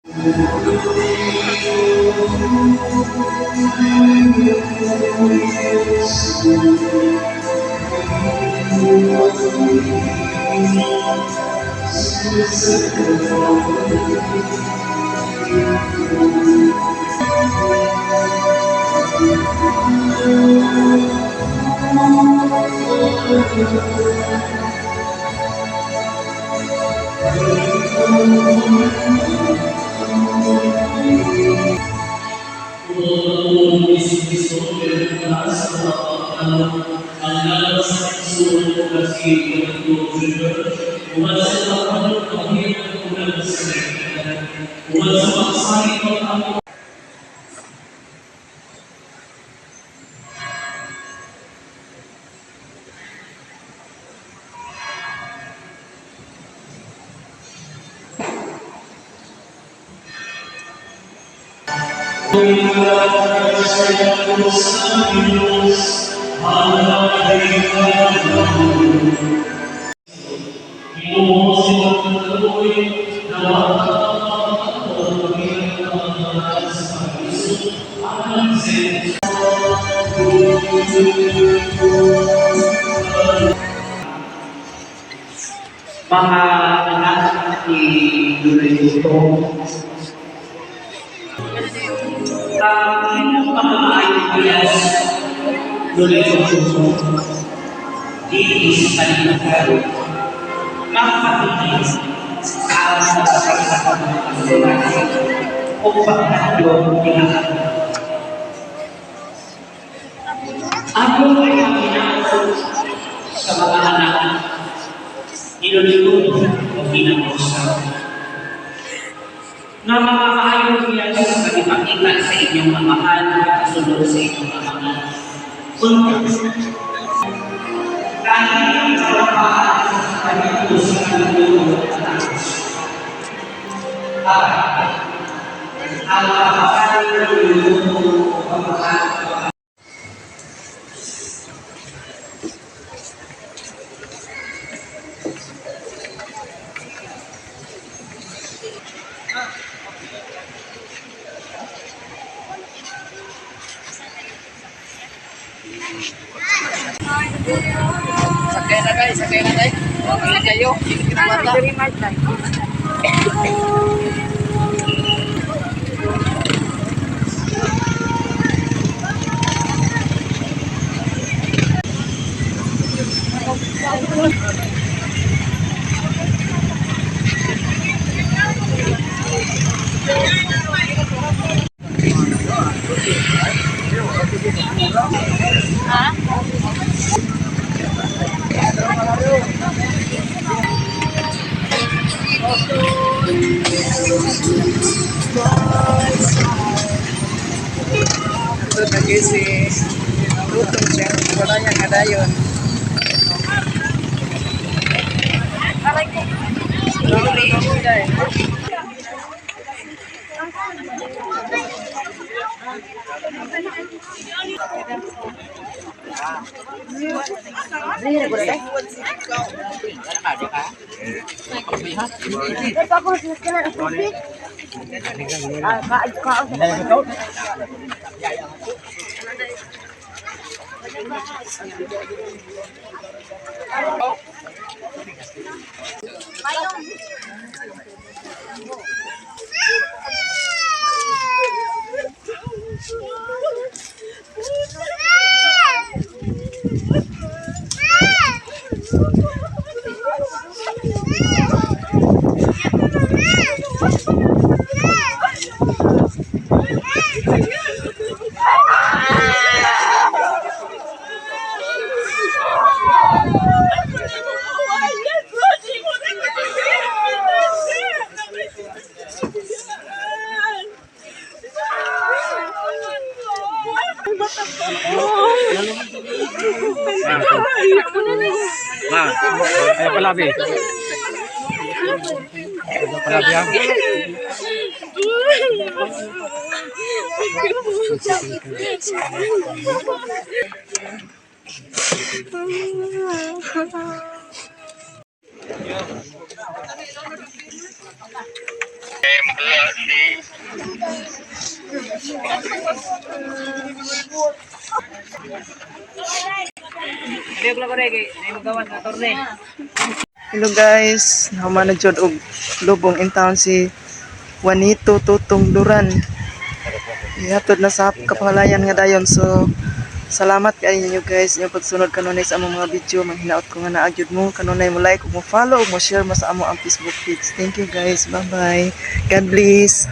Mga anak ni Loloy Tutong, ang mga maayong bias, Loloy Tutong, dito sa kalimutan, mga kapatid, sa sa pagkakataon o pagkakataon ng Ano ay ang inaako sa mga anak ni Loloy Tutong o Ginang Rosa? Nga mga maayong bias pag-ipakita sa inyong amahan at kasunod sa inyong amahan. Kung dahil ang karapaan ay sa kaluluwa at ang kapakanan ng luluto o pamahal. Sakay na guys, sakay na guys. Okay kayo. Kinamata. Ito lagi si Tutong siya. Wala niya nga dayon. Slowly. Ma, ay palabi. Palabi ah. Makuha si Hello guys, nahuman na jud og lubong in town si Juanito Tutong Duran. Ihatod na sa kapangalayan nga dayon, so salamat kay ninyo guys inyong pagsunod kanunay sa among mga video. Manghinaot ko nga naa gyud mo kanunay mo like ug mo follow ug mo share mo sa amo ang Facebook page. Thank you guys. Bye bye. God bless.